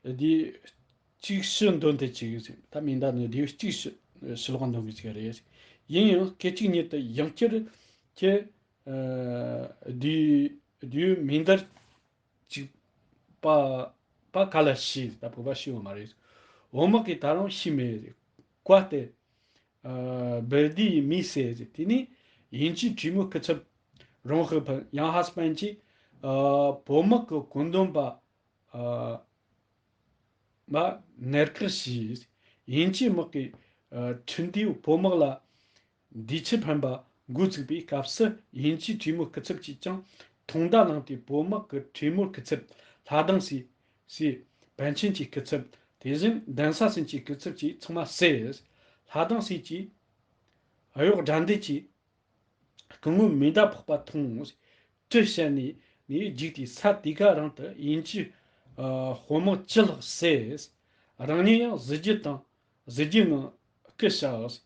མདེའུ་གཅིག་ཕྱིར་འདོན་ཏེ་བཅུག། ད་མེ་མདའ་ནི་མདེའུ་གཅིག་ཕྱིར་ཕྱིར་ལོག་འདོན་དགོས་ཀྱི་རེད། ཡིན་ཡང་སྐད་ཅིག་ཉིད་དུ་ཡང་བསྐྱར་གྱི་ཨ་མདེའུ་མདེའུ་མེ་མདའ་གཅིག་པ་པ་ག་ལ་ཤེས། ད་བོད་པ་ཤེས་ཡོད་མ་རེད། བོད་དམག་གིས་ད་རུང་ཤེས་མེད། བཀའ་སྟེ། ཨ་འབུར་མདེལ་མེ་བསད་ཟེར། དེ་ནས་དབྱིན་ཇིའི་གྲོས་མོལ་སྐུ་ཚབ་རོང་ཧི་ཕིན་ཡང་ཧ་སི་པན་གྱིས་ཨ་བོད་དམག་གི་བཀོད་འདོམས་པ་ཨ་མ་གནད་འགག་བྱས། དབྱིན་ཇིའི་དམག་གི་ཨ་ཁྲིམས་དེས་བོད་དམག་ལ་འདི་ཕྱིར་ཕན་པ་འགོ་བཙུགས་པའི་སྐབས་སུ། དབྱིན་ཇིའི་གྲོས་མོལ་སྐུ་ཚབ་ཀྱིས་ཀྱང་ཐུང་མདའ་བླངས་ཏེ་བོད་དམག་གི་གྲོས་མོལ་སྐུ་ཚབ་ལྷ་ལྡང་སྲས་སྲས་པཎ་ཆེན་གྱི་སྐུ་ཚབ། དེ་བཞིན་གདན་ས་སན་གྱི་སྐུ་ཚབ་བཅས་ཚང་མ་བསད། ལྷ་ལྡང་སྲས་ཀྱིས་གཡོག་དགྲ་འདུལ་གྱི་སྐུ་ངོ་མེ་མདའ་ཕོག་པ་མཐོང་། གྲི་བཤེད་ནས་ནས་རྒྱུགས་ཏེ་ས་དེ་ག་རང་དུ་དབྱིན་ཇིའི་ཨ་དཔོན་དམག་བཅུ་ལྷག་བསད། རང་ཉིད་ཡང་གཟི་བརྗིད་དང་གཟི་བརྗིད་ངང་སྐུ་གཤེགས།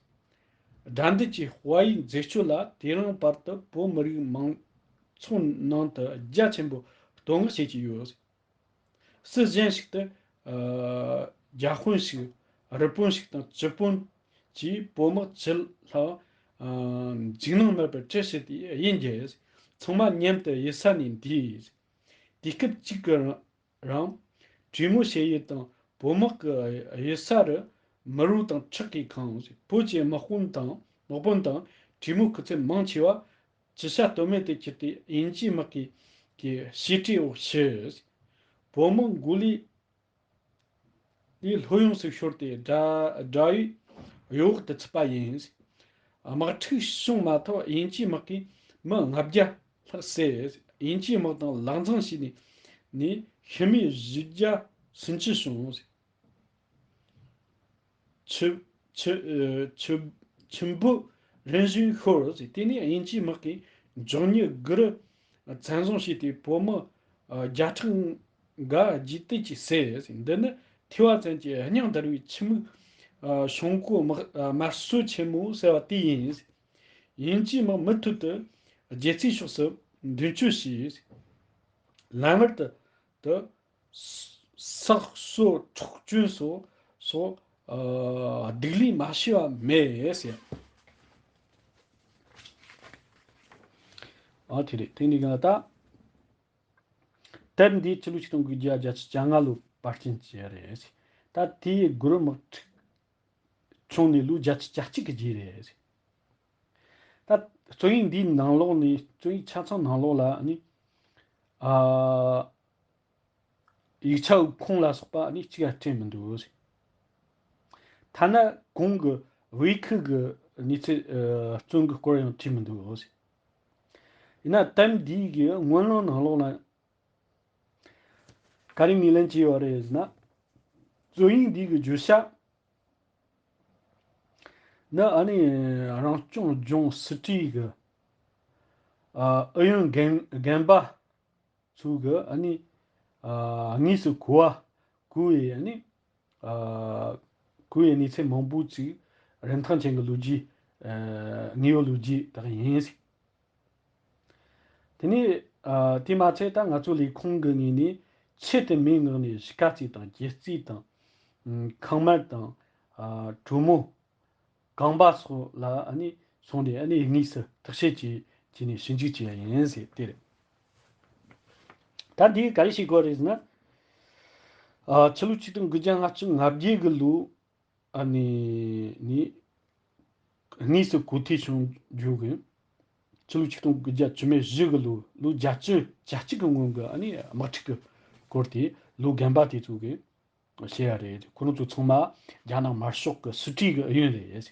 དགྲ་འདུལ་གྱི་དཔའ་བོའི་མཛད་སྤྱོད་ལ་དེ་རིང་བར་དུ་བོད་མི་རིགས་མང་ཚོགས་ནང་དུ་རྒྱ་ཆེན་པོས་བསྟོད་བསྔགས་བྱེད་ཀྱི་ཡོད། སྲིད་གཞན་ཞིག་ཏུ་ཨ་རྒྱ་དཔོན་ཞིག་རི་དཔོན་ཞིག་དང་བྱི་དཔོན་གྱིས་བོད་དམག་བཅུ་ལྷག་ཨ་འཇིགས་སྣང་མེད་པར་གྲི་བཤེད་དེ་གཡུལ་འགྱེད། ཚང་མ་མཉམ་དུ་གཡུལ་ས་ནས་འདས། དུས་སྐབས་གཅིག་གི་རིང་རང་གྲོས་མོལ་བྱེད་ཡུལ་དང་བོད་དམག་གི་གཡུལ་ས་རུ་མི་རོ་དང་ཁྲག་གིས་ཁེངས། བོད་ཀྱི་དམག་དཔོན་དང་དམག་དཔོན་དང་གྲོས་མོལ་སྐུ་ཚབ་མང་ཆེ་བ་ཇི་བྱ་གཏོལ་མེད་དུ་གྱུར་ཏེ་དབྱིན་ཇིའི་དམག་གི་གི་བྱེ་བྲག་འོག་ཤི། བོད་དམག་མགོ་ལུས་ལས་ལྷོད་ཡངས་སུ་ཤོར་ཏེ་དགྲ་དགྲ་ཡི་གཡོ་འོག་ཏུ་ཚུད་པ་ཡིན། དམག་འཁྲུག་བྱུང་མ་ཐག་དབྱིན་ཇིའི་དམག་གིས་མི་ལྔ་བརྒྱ་ལྷག་བསད། དབྱིན་ཇིའི་དམག་དང་ལག་འཛིང་བྱས་ནས་ནས་ཤི་རྨས་བཞི་བརྒྱ་སུམ་ཅུ་བྱུང་། ཆུ་ཆུ་ཨ་ཆུ་ཆུ་འབུ་རིམ་བཞིན་ཤོར། དེ་ནས་དབྱིན་ཇིའི་དམག་གིས་མགྱོགས་མྱུར་སྒུག་རུ་བཙན་བཟུང་བྱས་ཏེ་བོད་དམག་ཨ་བརྒྱ་ཕྲག་འགའ་རྗེས་དེད་ཀྱིས་བསད། འདི་ནི་ཐོས་པ་ཙམ་གྱིས་སྙིང་འདར་བའི་ཆུ་མིག་ཨ་ཤིང་ཀོ་དམར་ཨ་དམར་གསོད་ཆེན་མོ་ཟེར་བ་དེ་ཡིན། དབྱིན་ཇིའི་དམག་མུ་མཐུད་དུ་རྒྱལ་རྩེའི་ཕྱོགས་སུ་མདུན་སྐྱོད་བྱས། ལམ་བར་དུ་དུ་ས་སོ་འཕྲོག་བཅོམ་སོགས་སོགས་ ཨ་སྡིག་ལས་མ་བྱས་པ་མེད་ཟེར། ཨ་དེ་རེད། དེ་འདི་ག་ད། དེབ་འདི་ཕྱི་ལོ་ཆིག་སྟོང་དགུ་བརྒྱ་བརྒྱད་ཅུ་གྱ་ལྔ་ལོ་པར་སྐྲུན་བྱས་རེད། ད་དེའི་གུ་རུ་དམག་འཁྲུག་བྱུང་ནས་ལོ་བརྒྱད་ཅུ་གྱ་གཅིག་གི་རྗེས་རེད། ད་རྩོམ་ཡིག་འདིའི་ནང་ལོགས་ནས། རྩོམ་ཡིག་ཆ་ཚང་ནང་ལོགས་ལ་ནི། ཨ། ཡིག་ཆ་ཁུངས་ལ་སོགས་པ་ནི་གཅིག་ཡང་སྤྲད་མི་འདུག། ཐ་ན་གོང་གི་ཝེ་ཁི་གི་གནས་ཚུལ། ཨ། རྩོམ་གྱི་སྐོར་ཡང་བྲིས་མི་འདུག། ཡིན་ན་དེབ་འདིའི་གི་སྔོན་ལོ་ནང་ལོགས་ལ་ག་རེ་ངོས་ལེན་བྱས་ཡོད་རེད་ཟེར་ན། རྩོམ་ཡིག་འདིའི་གི་བརྗོད་བྱ་ནི། ཨ་ནི་རང་སྐྱོང་ལྗོངས་སྲིད་གྲོས་ཀྱི། ཨ། ཨུ་ཡོན་རྒན་རྒན་པ་ཚོ་གི། ཨ་ནི། ཨ། དངོས་སུ་གོ་བ་གོ་བའི། ཨ་ནི། ཨ། གོ་བའི་གནས་ཚུལ་མང་པོ་ཅིག་རིན་ཐང་ཅན་གྱི་ལོ་རྒྱུས། ཨ། དངོས་ཡོད་ལོ་རྒྱུས་དག་ཡིན། དེ་ནས། ཨ། དེ་མ་ཚད་ད་ང་ཚོ་ལས་ཁུངས་ཀྱི་ངོས་ནས་ཆེད་དུ་མིའི་ངག་ནས་གཞིས་ཀ་རྩེ་དང་། སྒྱེད་རྩེ་དང་། ཨ། ཁང་མལ་དང་། ཨ། གྲོ་མོ། གངས་པ་སོགས་ལ། ཨ་ནི་སོང་སྟེ། ཨ་ནི་དངོས་སུ་བརྟག་དཔྱད་བྱས་བྱས་ནས་ཞིབ་འཇུག་བྱས་པ་ཡིན་ཟེར། དེ་རེད། ད་འདིས་ག་རེ་བྱེད་དགོས་རེད་ཟེར་ན། ཨ། ཕྱི་ལོ་ཆིག་སྟོང་དགུ་བརྒྱ་ལྔ་བཅུ་ང་བརྒྱད་གི་ལོ། ཨ་ནི་ནི་དངོས་སུ་གོ་ཐོས་བྱུང་རྒྱུ་གི། ཕྱི་ལོ་ཆིག་སྟོང་དགུ་བརྒྱ་བཅུ་མེད་བཞི་གི་ལོ། ལོ་བརྒྱད་ཅུ་གྱ་གཅིག་གི་སྔོན་གྱི། ཨ་ནི་དམག་འཁྲུག་གི་སྐོར་དེ་ལོ་རྒན་པ་དེ་ཚོ་གིས་བཤད་ཡ་རེད། ཁོ་རང་ཚོ་ཚང་མ་རྒྱ་ནག་དམར་ཤོག་གི་སྲིད་གྲོས་ཀྱི་ཨུ་ཡོན་རེད།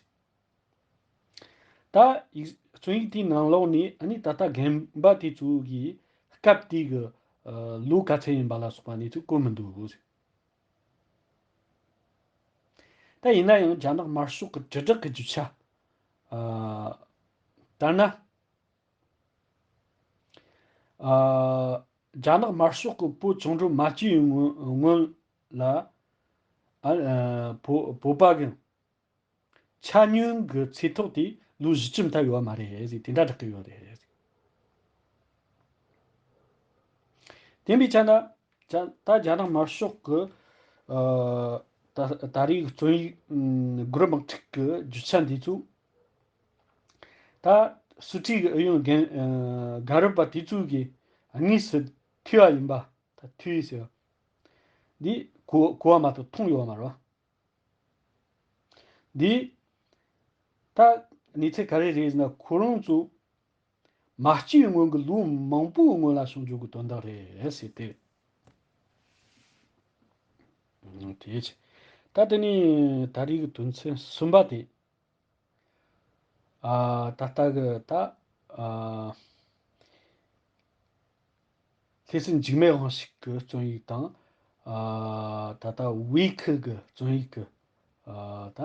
ད་ཡིག་རྩོམ་ཡིག་དེའི་ནང་ལོགས་ནས། ཨ་ནི་ད་ལྟ་རྒན་པ་དེ་ཚོ་གིས་སྐབས་དེའི་གི། ཨ། ལོ་ག་ཚད་ཡིན་པ་ལ་སོགས་པ་གནས་ཚུལ་བཀོད་མི་འདུག། ད་ཡིན་ན་ཡང་རྒྱ་ནག་དམར་ཤོག་གི་དྲིལ་བསྒྲགས་ཀྱི་རྒྱུ་ཆ། ཨ། ལྟར་ན། ཨ། རྒྱ་ནག་དམར་ཤོག་གི་བོད་བཅིངས་འགྲོལ་མ་བྱས་པའི་སྔོན་སྔོན་ལ། ཨ། ཨ། བོད་བོད་པ་གི་ཆ་སྙོམས་ཀྱི་ཚེ་ཐོག་དེ་ལོ་བཞི་བཅུ་མཐའ་ཡོད་པ་མ་རེད་ཟེར། དེ་འདྲ་བསྒྲགས་ཀྱི་ཡོད་རེད། དེ་འདྲ་ཡིན་པའི་ཆ་ན། ད་རྒྱ་ནག་དམར་ཤོག་གི། ཨ། ད་ད་རེས་རྩོམ་ཡིག། ཨ། གུ་རུ་དམག་འཁྲུག་གི་རྒྱུ་ཆ་འདི་ཚོ། ད་སྲིད་གྲོས་ཀྱི་ཨུ་ཡོན་རྒན། ཨ། རྒན་རབས་པ་དེ་ཚོ་གིས་དངོས་སུ་ཐོས་པ་ཡིན་པ། ད་ཐོས་ཟེར་བ་འདི་གོ་གོ་བ་མ་གཏོགས་མཐོང་ཡོད་པ་མ་རེད། འདི་ད་གནས་ཚུལ་ག་རེ་རེད་ཟེར་ན། ཁོ་རང་ཚོ་མ་སྐྱེས་པའི་སྔོན་གྱི་ལོ་མང་པོའི་སྔོན་ལ་བྱུང་རྒྱུ་གི་དོན་དག་རེད་ཟེར་ཏེ། དེ་ད་དེ་ནས་ད་རེས་ཀྱི་དོན་ཚན་གསུམ་པ་དེ། ཨ། ད་ལྟ་གི་ད། ཨ། ལྷ་སའི་འཇིགས་མེད་དབང་ཕྱུག་གི་རྩོམ་ཡིག་དང་། ཨ། ད་ལྟ་ཝེ་ཁི་གི་རྩོམ་ཡིག་གི། ཨ། ད་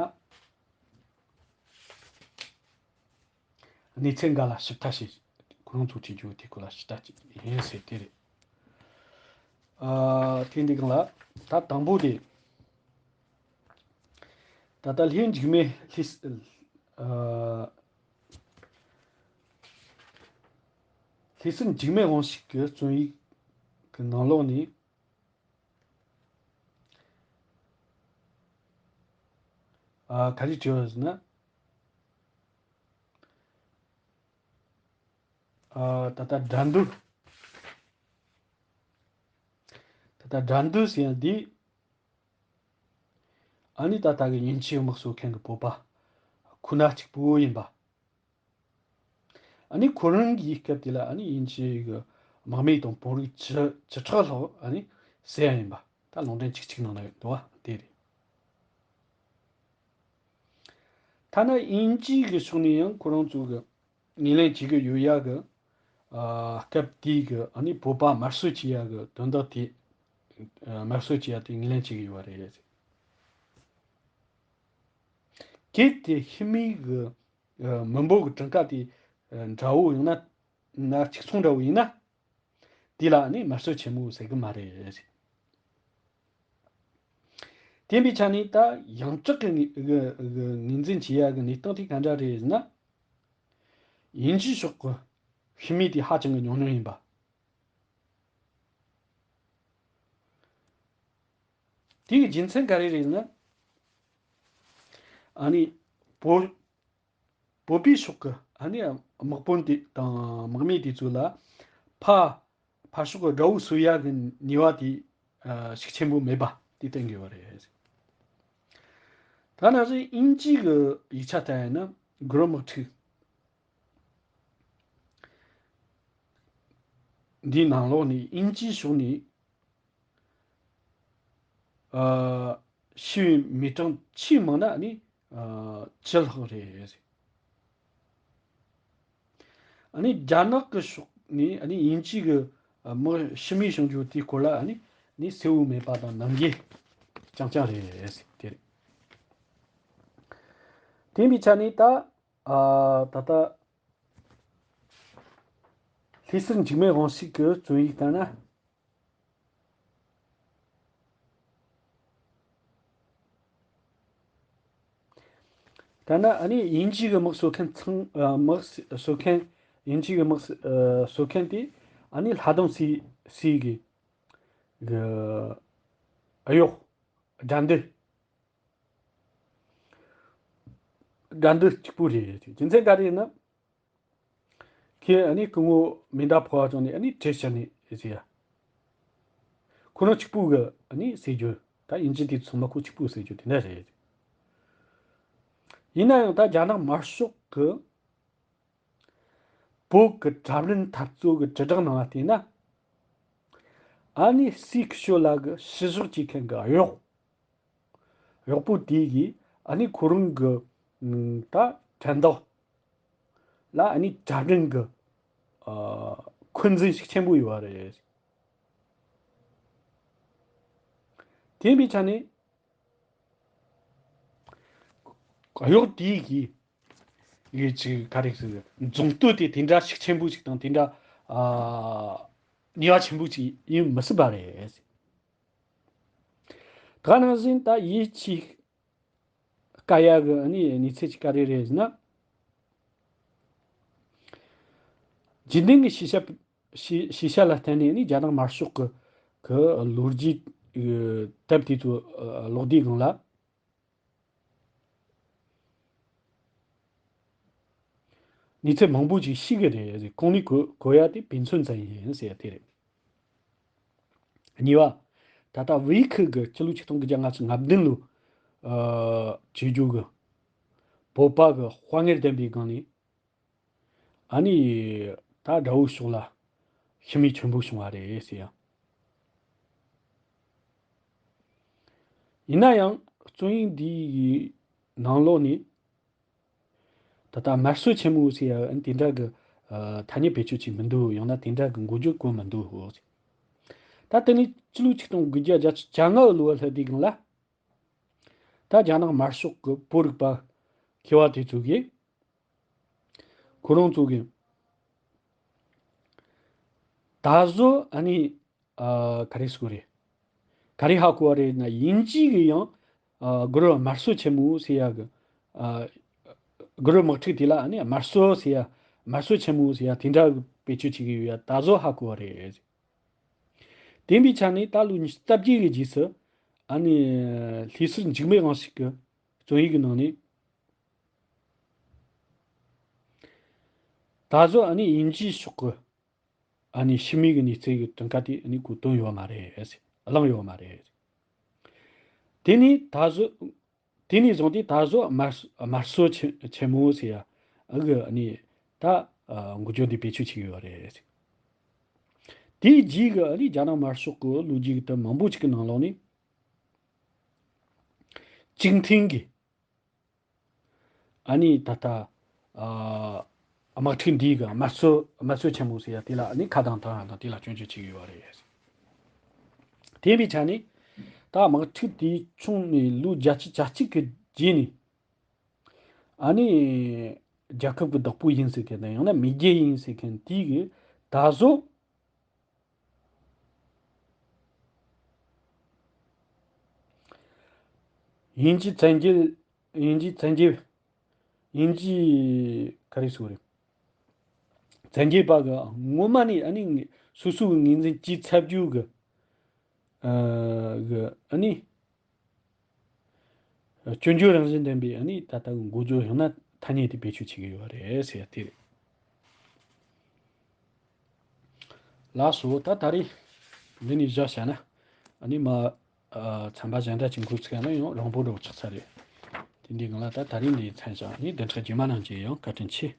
གནས་ཚུལ་འགའ་ལ་ཞིབ་ལྟ་བྱེད། ཁོ་རང་ཚོ་བྲིས་རྒྱུ་དེ་སྐོར་ལ་ཞིབ་ལྟ་བྱེད་ཡིན་ཟེར་དེ་རེད། ཨ། དེ་འདི་གང་ལ། ད་དང་པོ་དེ། ད་ལྟ་ལྷ་སའི་འཇིགས་མེད། ལྷ། ཨ། ལྷ་སའི་འཇིགས་མེད་དབང་ཕྱུག་གི་རྩོམ་ཡིག་གི་ནང་ལོགས་ནས། ཨ། ག་རེ་བྲིས་ཡོད་ཟེར་ན། ཨ། ད་ལྟ་དགྲ་འདུལ། ད་ལྟ་དགྲ་འདུལ་ཟེར་ཡ་འདི། ཨ་ནི་ད་ལྟ་གི་དབྱིན་ཇིའི་དམག་གསོ་མཁན་གྱི་བོད་པ་ཁོ་ན་གཅིག་པུ་ཡིན་པ། ཨ་ནི་ཁོ་རང་གིས་སྐབས་དེ་ལ། ཨ་ནི་དབྱིན་ཇིའི་གི་དམག་མི་དང་བོད་རིགས་བཅུ་བཅུ་ཕྲག་ལྷག་ཨ་ནི་བསད་ཡ་ཡིན་པ། ད་ལུང་འདྲེན་གཅིག་གཅིག་ནང་ན་ཡོད་འདུག་པ་དེ་རེད། ཐ་ན་དབྱིན་ཇིའི་གི་ཕྱོགས་ནས་ཡང་ཁོ་རང་ཚོ་གི་ངོས་ལེན་བྱེད་ཀྱི་ཡོད་ཡ་གི། ཨ། སྐབས་དེའི་གི་ཨ་ནི་བོད་པ་དམར་གསོད་བྱེད་ཡ་གི་དོན་དག་དེ། ཨ། དམར་གསོད་བྱེད་ཡ་དེ་ངོས་ལེན་བྱེད་ཀྱི་ཡོད་པ་རེད། གལ་ཏེ་ཤི་མིའི་གི། ཨ། མི་འབོར་གྱི་གྲངས་ཀ་དེ། ཨ། འདྲ་བོ་ཡིན་ན། ན་གཅིག་མཚུངས་འདྲ་བོ་ཡིན་ན། དེ་ལ་ནི་དམར་གསོད་ཆེན་མོ་ཟེར་གི་མ་རེད། དེ་ཡིན་པའི་ཆ་ནས་ད་ཡང་སྤྲགས་ཀྱི་ངོས་ངོས་འཛིན་བྱེད་ཡ་གི་གནས་སྟངས་དེ་ག་འདྲ་རེད་ཟེར་ན། དབྱིན་ཇི་ཕྱོགས་ཀྱི་ཤི་མི་དེ་ཧ་ཅང་གི་ཉུང་ཉུང་ཡིན་པ། དེའི་རྒྱུ་མཚན་ག་རེ་རེད་ཟེར་ན། ཨ་ནི་བོད་བོད་པའི་ཕྱོགས་ཀྱི་ཨ་ནི་དམག་དཔོན་དེ་དང་དམག་མི་དེ་ཚོ་ལ་ཕ་ཕར་ཕྱོགས་ཀྱི་དགྲ་བོ་གསོད་ཡག་གི་ནུས་པ་དེ་ཤུགས་ཆེན་པོ་མེད་པ་དེ་བསྟན་དགོས་པ་རེད། ད་ནང་བཞིན་དབྱིན་ཇི་གི་ཡིག་ཆ་ལྟ་ཡིན་ན་གུ་རུ་དམག་འཁྲུག་འདིའི་ནང་ལོགས་ནས་དབྱིན་ཇིའི་ཕྱོགས་ནས་ཨ་ཤི་བའི་མི་གྲངས་ཆེས་མང་ན་ནི་ཨ་བཅུ་ལྷག་རེད། ཨ་ནི་རྒྱ་ནག་གི་ཕྱོགས་ནས་ཨ་ནི་དབྱིན་ཇི་གི་ཨ་མི་ཕྱི་མིའི་བྱུང་རྒྱུ་དེའི་སྐོར་ལ་ཨ་ནི་ནི་གསལ་བོ་མེད་པ་དང་ནམ་རྒྱུན་རྐྱང་རྐྱང་རེད་ཟེར་དེ་རེད། དེ་ཡིན་པའི་ཆ་ནས་ད་ཨ་ད་ལྟ་ལྷ་ས་འཇིགས་མེད་དབང་ཕྱུག་གི་རྩོམ་ཡིག་ལྟར་ན། ད་ནི་ཨ་ནི་དབྱིན་ཇི་གི་དམག་གསོད་མཁན་ཚང་ཨ་དམག་གསོད་མཁན་དབྱིན་ཇི་གི་དམག་གསོད་ཨ་གསོད་མཁན་དེ་ཨ་ནི་ལྷ་སྡོང་སི་སི་གི་གི་ཨ་གཡོག་དགྲ་འདུལ་དགྲ་འདུལ་གཅིག་པུ་རེད། རྒྱུ་མཚན་ག་རེ་ཡིན་ན། ཁྱེད་ཨ་ནི་སྐུ་ངོ་མེ་མདའ་ཕོ་བ་ཅང་ནས་ཨ་ནི་བྲེལ་བྱས་ནས་ཟེར་ཡ། ཁོ་རང་གཅིག་པུ་གི་ཨ་ནི་ཟེར་རྒྱུ་ད་དབྱིན་ཇི་དེ་ཚོ་མ་ཁོ་གཅིག་པུ་ཟེར་རྒྱུ་དེ་འདྲ་རེད། ཡིན་ན་ཡང་ད་རྒྱ་ནག་དམར་ཤོག་གི་བོད་ཀྱི་འཁྲབ་རིན་འཐབ་རྩོད་ཀྱི་དྲིལ་བསྒྲགས་ནང་ལ་བལྟས་ན། ཨ་ནི་སི་ཁི་ཤོ་ལ་གི་ཕྱི་ཕྱོགས་ཀྱི་མཁན་གྱི་གཡོག་གཡོག་པོ་དེ་གིས་ཨ་ནི་ཁོ་རང་གི་ད་ཕྲན་ཐོག་ལ་ཨ་ནི་འཁྲབ་རིན་གྱི་ཨ་འཁོན་འཛིན་ཤུགས་ཆེན་པོ་ཡོད་པ་རེད། དེ་ཡིན་པའི་ཆ་ནས་གཡོག་དེ་གིས་ཡོད་ཅིག་ག་རེ་ཟེར་མཛུབ་སྟོན་དེ་དེ་འདྲ་ཤུགས་ཆེན་པོ་ཅིག་དང་དེ་འདྲ་ཨ་ནུས་པ་ཆེན་པོ་ཅིག་ཡིན་མི་སྲིད་པ་རེད། ད་ནང་བཞིན་ད་ཡིད་ཆེས་དཀའ་ཡག་གི་ཨ་ནི་གནས་ཚུལ་ཅིག་ག་རེ་རེད་ཟེར་ན། རྒྱུན་ལྡན་གྱི་ཤེས་བྱ་ཤེས་ཤེས་བྱ་ལ་བརྟེན་ནས་ནི་རྒྱ་ནག་དམར་ཤོག་གི་གི་ལོ་རྒྱུས་དེབ་དེ་ཚོ་ཀློག་དུས་སྒང་ལ། གནས་ཚུལ་མང་པོ་ཅིག་ཤེས་ཀྱི་རེད། གོང་ནས་གོ་གོ་ཡ་དེ་དཔེ་མཚོན་ཙམ་ཡིན་ཟེར་ཡ་དེ་རེད། གཉིས་པ། ད་ལྟ་བོད་ཁུལ་གྱི་སྤྱི་ལོ་ཆིག་སྟོང་དགུ་བརྒྱ་ལྔ་བཅུ་ང་བདུན་ལོ་ཨ་བྱེད་རྒྱུ་གི་བོད་པ་གི་དཔའ་ངར་ལྡན་པའི་སྒང་ནས་ཨ་ནི་ད་དགྲ་བོའི་ཕྱོགས་ལ་ཤི་རྨས་ཆེན་པོ་བྱུང་བ་རེད་ཟེར་ཡ། ཡིན་ན་ཡང་རྩོམ་ཡིག་འདིའི་ནང་ལོགས་ནས་ད་ལྟ་དམར་གསོད་ཆེན་མོ་ཟེར་ཡ་དེ་འདྲ་གི་ཨ་ཐ་སྙད་བེད་སྤྱོད་བྱས་མི་འདུག་ཡང་ན་དེ་འདྲ་གི་འགོ་བརྗོད་བཀོད་མི་འདུག་ད་དེ་ནི་སྤྱི་ལོ་ཆིག་སྟོང་དགུ་བརྒྱ་བརྒྱད་ཅུ་གྱ་ལྔ་ལོ་བ་སླེབས་དུས་སྒང་ལ། ད་རྒྱ་ནག་དམར་ཤོག་གི་བོད་རིག་པ་མཁས་པ་དེ་ཚོ་གིས་ཁོ་རང་ཚོ་གིས་ད་གཟོད་ཨ་ནི་ཨ་ག་རེ་ཟེར་དགོས་རེད། ག་རེ་ཧ་གོ་བ་རེད་ན་དབྱིན་ཇི་གི་ཡང་ཨ་གུ་རུ་དམར་གསོད་ཆེན་མོ་ཟེར་ཡ་གི་ཨ་གུ་རུ་དམག་འཁྲུག་དེ་ལ་ཨ་ནི་དམར་གསོད་ཟེར་ཡ་དམར་གསོད་ཆེན་མོ་ཟེར་ཡ་དེ་འདྲ་གི་བེད་སྤྱོད་བྱེད་ཀྱི་ཡོད་ཡ་ད་གཟོད་ཧ་གོ་བ་རེད། དེ་འདྲའི་ཆ་ནས་ད་ལོ་ཉི་ཤུ་རྩ་བརྒྱད་ཀྱི་རྗེས་སུ་ཨ་ནི་ལྷ་སར་འཇིགས་མེད་དབང་ཕྱུག་གི་རྩོམ་ཡིག་གི་ནང་ནས་ད་གཟོད་ཨ་ནི་དབྱིན་ཇིའི་ཕྱོགས་ཀྱི་ཨ་ནི་ཕྱི་མི་གི་གནས་ཚུལ་གྱི་གྲངས་ཀ་དེ་ཨ་ནི་གོ་དོན་ཡོད་མ་རེད། གླེང་ཡོད་མ་རེད། དེ་ནས་ད་གཟོད་དེ་ནས་བཟུང་སྟེ་ད་གཟོད་དམར་དམར་གསོད་ཆེ་ཆེན་མོ་ཟེར་ཡ་ཨ་གི་ཨ་ནི་ད་འགོ་བརྗོད་འདི་བེད་སྤྱོད་བྱེད་ཀྱི་ཡོད་རེད། དེའི་རྗེས་ཀྱི་ཨ་ནི་རྒྱ་ནག་དམར་ཤོག་གི་ལོ་རྒྱུས་ཀྱི་དེབ་མང་པོ་ཅིག་གི་ནང་ལོགས་ནས་གཅིག་མཐུན་གྱི་ཨ་ནི་ད་ལྟ་ཨ་དམག་འཁྲུག་འདིའི་གི་དམར་གསོད་དམར་གསོད་ཆེན་མོ་ཟེར་ཡ་དེ་ལ་ཨ་ནི་ཁ་གདངས་བཏང་ཡ་དང་དེ་ལ་སྐྱོན་བརྗོད་བྱེད་ཀྱི་ཡོད་རེད། དེ་བའི་ཆ་ནས་ད་དམག་འཁྲུག་དེ་བྱུང་ནས་ལོ་བརྒྱད་ཅུ་གྱ་གཅིག་གི་རྗེས་ནས་ཨ་ནི་རྒྱལ་ཁབ་ཀྱི་བདག་པོ་ཡིན་ཟེར་མཁན་དང་ཡང་ན་མེས་རྒྱལ་ཡིན་ཟེར་མཁན་དེ་གི་ད་གཟོད་དབྱིན་ཇི་བཙན་རྒྱལ་དབྱིན་ཇི་བཙན་རྒྱལ་དབྱིན་ཇི་ག་རེ་ཟེར་རེད། བཙན་རྒྱལ་པ་གི་ངོ་མ་ནི་ཨ་ནི་སོ་སོ་གི་ངོས་འཛིན་བྱས་ཚར་རྒྱུ་གི་ཨ་གི་ཨ་ནི་ སྐྱོན་བརྗོད་རང་བཞིན་ལྡན་པའི་ཨ་ནི་ད་ལྟ་འགོ་བརྗོད་ཡང་ན་ཐ་སྙད་དེ་བེད་སྤྱོད་བྱེད་ཀྱི་ཡོད་རེད་ཟེར་ཡ་དེ་རེད། ལགས་སོ། ད་ད་རེས་འདི་ནས་བཞག་བྱས་ན་ཨ་ནི་མ་ཨ་ཚན་པ་གཞན་དག་ཅིག་འགོ་ཚུགས་ན་ཡང་རིང་པོ་འགྲོ་ཆགས་ཚར་རེད། དེ་འདི་སྒང་ལ་ད་ད་རེས་འདི་མཚམས་བཞག་ནས་བདུན་ཕྲག་རྗེས་མ་ནང་མཇལ་ཡོང་། བཀའ་དྲིན་ཆེ།